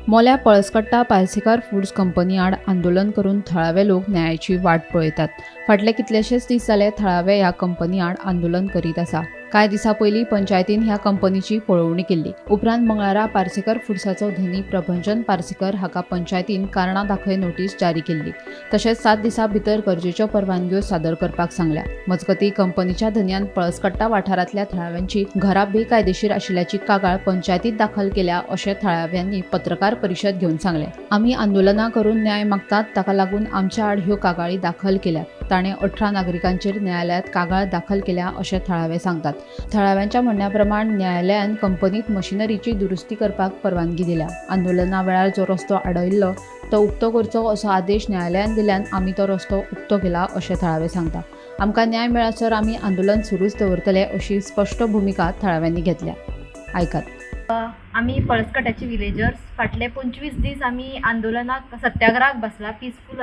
मोल्या पळसकट्टा Parsekar foods company आड आंदोलन करून थळावे लोक न्यायाची वाट पळयतात. फाटले कितलेशेच दीस जाले थळावे ह्या कंपनी आड आंदोलन करीत आसा. कांय दिसां पयलीं पंचायतीन ह्या कंपनीची पळोवणी केल्ली. उपरांत मंगळारा पार्सेकर फुड्साचो धनी प्रभंजन पार्सेकर हाका पंचायतीन कारणां दाखय नोटीस जारी केल्ली. तशेंच 7 दिसां भितर गरजेच्यो परवानग्यो सादर करपाक सांगल्या. मजगतीं, कंपनीच्या धनयान पळसकट्टा वाठारांतल्या थळाव्यांची घरां बेकायदेशीर आशिल्ल्याची कागाळ पंचायतीत दाखल केल्या अशें थळाव्यांनी पत्रकार परिशद घेवन सांगलें. आमी आंदोलनां करून न्याय मागतात, ताका लागून आमच्या आड ह्यो कागाळी दाखल केल्यात. ताणें 18 नागरिकांचेर न्यायालयांत कागाळ दाखल केल्या अशें थळावे सांगतात. थळाव्यांच्या म्हणण्या प्रमाण न्यायालयान कंपनीत मशिनरीची दुरुस्ती करपाक परवानगी दिल्या. आंदोलना वेळार जो रस्तो आडयल्लो तो उक्तो करचो असो आदेश न्यायालयान दिल्यान आमी तो रस्तो उक्तो केला अशें थळावे सांगता. आमकां न्याय मेळसर आमी आंदोलन सुरूच दवरतले अशी स्पश्ट भुमिका थळाव्यांनी घेतल्या. आयकात. आमी पळसकट्याचे विलेजर्स फाटले 25 दीस आमी आंदोलनाक, सत्याग्रहाक बसला. पिसफूल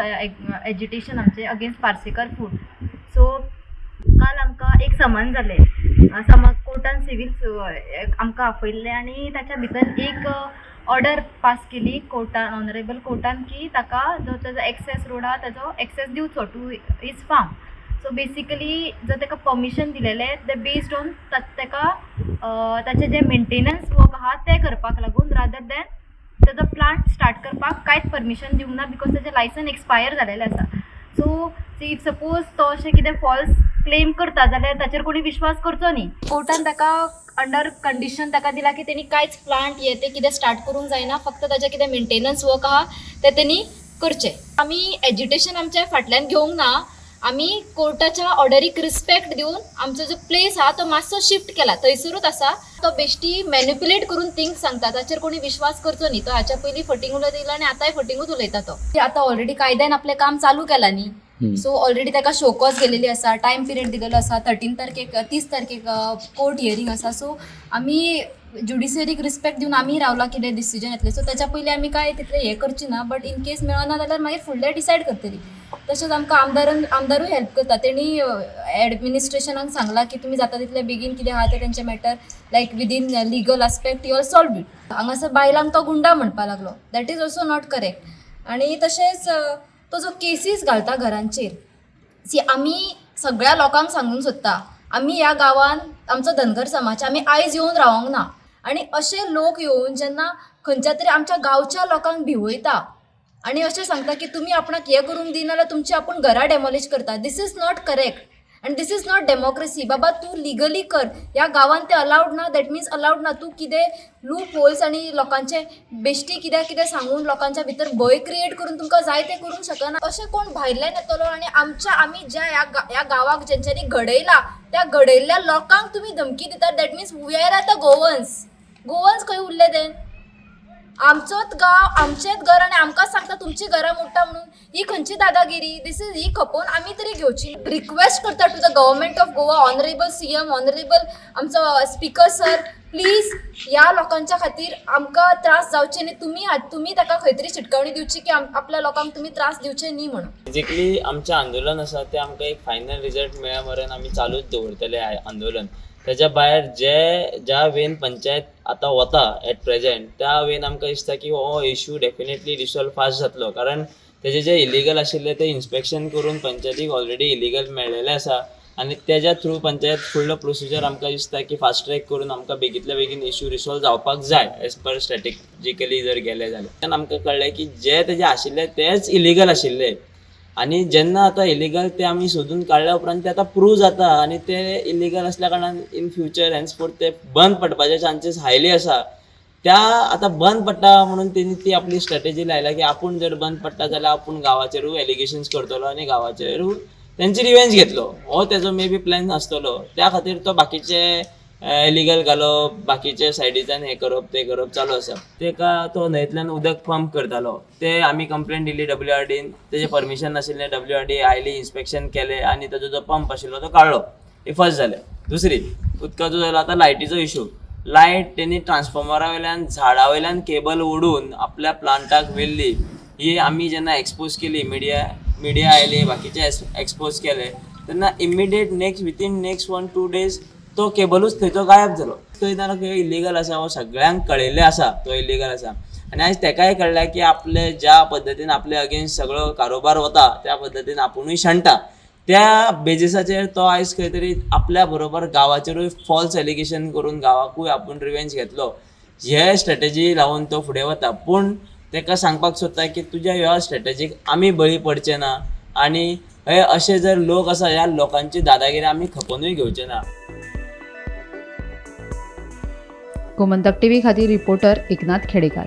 एजिटेशन आमचें अगेन्स्ट पार्सेकर फूड. सो काल आमकां एक समन जालें. समन कोर्टान सिवील आमकां आपयल्लें आनी ताच्या भितर एक ऑर्डर पास केली कोर्टान, ऑनरेबल कोर्टान, की ताका जो ताजो एक्सेस रोड आहा ताजो एक्सेस दिवचो to his farm. So basically जर ताका परमिशन दिलेलें तें बेस्ड ऑन ताका ताचें जें मेंटेनन्स वर्क आहा तें करपाक लागून, रादर दॅन ताजो प्लांट स्टार्ट करपाक कांयच परमिशन दिवंक ना, because ताजें लायसन एक्सपायर जालेलें आसा. सो if suppose तो अशें कितें फॉल्स क्लेम करता जाल्यार ताचेर कोणी विश्वास करचो न्ही. कोर्टान ताका अंडर कंडिशन ताका दिला की तेणी कांयच प्लांट हे ते कितें स्टार्ट करूंक जायना, फक्त ताजें कितें मेंटेनन्स वर्क आहा तें तेणी करचें. आमी एजिटेशन आमच्या फाटल्यान घेवंक ना. आमी कोर्टाच्या ऑर्डरीक रिस्पेक्ट दिवन आमचो जो प्लेस आहा तो मातसो शिफ्ट केला, थंयसरूच आसा. तो बेश्टी मॅनिप्युलेट करून थिंग्स सांगता, ताचेर कोणी विश्वास करचो न्ही. तो हाच्या पयलीं फटींग उलयत येयला आनी आतांय फटींगूच उलयता तो. आतां ऑलरेडी कायद्यान आपलें काम चालू केलां न्ही, सो ऑलरेडी ताका शोकॉज गेलेली आसा, टायम पिरियड दिलेलो आसा. 13 तारखेक, 30 तारखेक कोर्ट हियरींग आसा. सो आमी ज्युडिशियरीक रिस्पेक्ट दिवन आमी रावला कितें डिसिजन येतलें. सो ताच्या पयलीं आमी कांय तितलें हें करची ना, बट इन केस मेळना जाल्यार मागीर फुडलें डिसायड करतली. तशेंच आमकां आमदारान, आमदारूय हेल्प करता. तेणी एडमिनिस्ट्रेशनाक सांगलां की तुमी जाता तितलें बेगीन कितें आहा तें तेंचें matter, like within legal aspect you'll solve it. हांगासर बायलांक तो गुंडा म्हणपा लागलो, that is also not correct. आनी तशेंच तो जो केसीस घालता घरांचेर, सी, आमी सगळ्या लोकांक सांगूंक सोदता, आमी ह्या गांवान आमचो धनगर समाज, आमी आयज येवन रावोंक ना. आनी अशे लोक येवन जेन्ना खंयच्या तरी आमच्या गांवच्या लोकांक भिवयता आनी अशें सांगता की तुमी आपणाक हें करूंक दिना जाल्यार तुमची आपूण घरां डेमोलिश करता, this is not correct आनी this is not democracy. बाबा, तूं लिगली कर. ह्या गांवान तें अलावड ना, that means allowed ना. तूं कितें लूप होल्स आनी लोकांचे बेश्टी कित्याक कितें सांगून लोकांच्या भितर भंय क्रिएट करून तुमकां जाय तें करूंक शकना. अशें कोण भायल्यान येतलो आनी आमच्या आमी ज्या ह्या गांवाक जेंच्यांनी घडयला त्या घडयल्ल्या लोकांक तुमी धमकी दितात, that means where are the Goans? Goans खंय उरले then? आमचोच गांव, आमचेंच घर आनी आमकांच सांगता तुमची घरां मोडटा म्हणून. ही खंयची दादागिरी? This is ही खपोवन आमी तरी घेवची. रिक्वेस्ट करता to the government of Goa, honourable CM, honourable आमचो स्पिकर सर, प्लीज ह्या लोकांच्या खातीर आमकां त्रास जावचे न्ही. तुमी ताका खंय तरी शिटकावणी दिवची की आपल्या लोकांक तुमी त्रास दिवचे न्ही म्हणून. बेजिकली आमचें आंदोलन आसा तें आमकां एक फायनल रिजल्ट मेळ्ळ्या मेरेन आमी चालूच दवरतले आंदोलन. तेच्या भायर जे ज्या वेन पंचायत आतां वता एट प्रेजेंट, त्या वेन आमकां दिसता की हो इशू डेफिनेटली रिसॉल्व फास्ट जातलो, कारण तेजे जे इलिगल आशिल्ले ते इन्स्पेक्शन करून पंचायतीक ऑलरेडी इलिगल मेळ्ळेलें आसा आनी तेज्या थ्रू पंचायत फुडलो प्रोसिजर आमकां दिसता की फास्ट ट्रॅक करून आमकां बेगींतल्या बेगीन इशू रिसॉल्व जावपाक जाय. एज पर स्ट्रेटेजिकली जर गेले जाल्यार आमकां कळ्ळें की जे तेजे आशिल्ले तेच इलिगल आशिल्ले आनी जेन्ना आतां इलिगल ते आमी सोदून काडल्या उपरांत ते आतां प्रूव जाता आनी ते इलिगल आसल्या कारणान इन फ्युचर हेन्सफोर्थ ते बंद पडपाचे चान्सीस हायली आसा. त्या आतां बंद पडटा म्हणून तेणी ती आपली स्ट्रेटेजी लायल्या की आपूण जर बंद पडटा जाल्यार आपूण गांवाचेरूय एलिगेशन्स करतलो आनी गांवाचेरूय तेंची रिवेंज घेतलो. हो तेजो मे बी प्लॅन आसतलो. त्या खातीर तो बाकीचे इलिगल घालप, बाकीचे सायडीच्यान हें करप, तें करप चालू आसा. तेका तो न्हंयतल्यान उदक पंप करतालो, ते आमी कंप्लेन दिली डब्ल्यू आर डीन. तेजें परमिशन नाशिल्लें. डब्ल्यू आर डी आयली, इन्स्पेक्शन केलें आनी ताजो जो पंप आशिल्लो तो काडलो. ही फर्स्ट जालें. दुसरी उदकाचो जालो. आतां लायटीचो इशू. लायट तेणी ट्रान्सफॉर्मरा वयल्यान झाडा वयल्यान केबल ओडून आपल्या प्लांटाक व्हेल्ली. ही आमी जेन्ना एक्सपोज केली, मिडिया आयली, बाकीचे एक्सपोज केले, तेन्ना immediate next within next 1-2 days तो केबलूच थंयचो गायब जालो. खंय ना खंय इलिगल आसा हो सगळ्यांक कळिल्लें आसा, तो इलिगल आसा. आनी आयज तेकाय कळ्ळें की आपले ज्या पद्दतीन आपले अगेन्स्ट सगळो कारोबार वता त्या पद्दतीन आपुणूय शेणटा. त्या बेजिसाचेर तो आयज खंय तरी आपल्या बरोबर गांवाचेरूय फॉल्स एलिगेशन करून गांवाकूय आपूण रिवेंज घेतलो हे स्ट्रेटजी लावन तो फुडें वता. पूण तेका सांगपाक सोदता की तुज्या ह्या स्ट्रेटजीक आमी बळी पडचे ना आनी हे अशे जर लोक आसा ह्या लोकांची दादागिरी आमी खपोवनूय घेवचे ना. गोमंतक टीव्ही खातीर रिपोर्टर एकनाथ खेडेकार.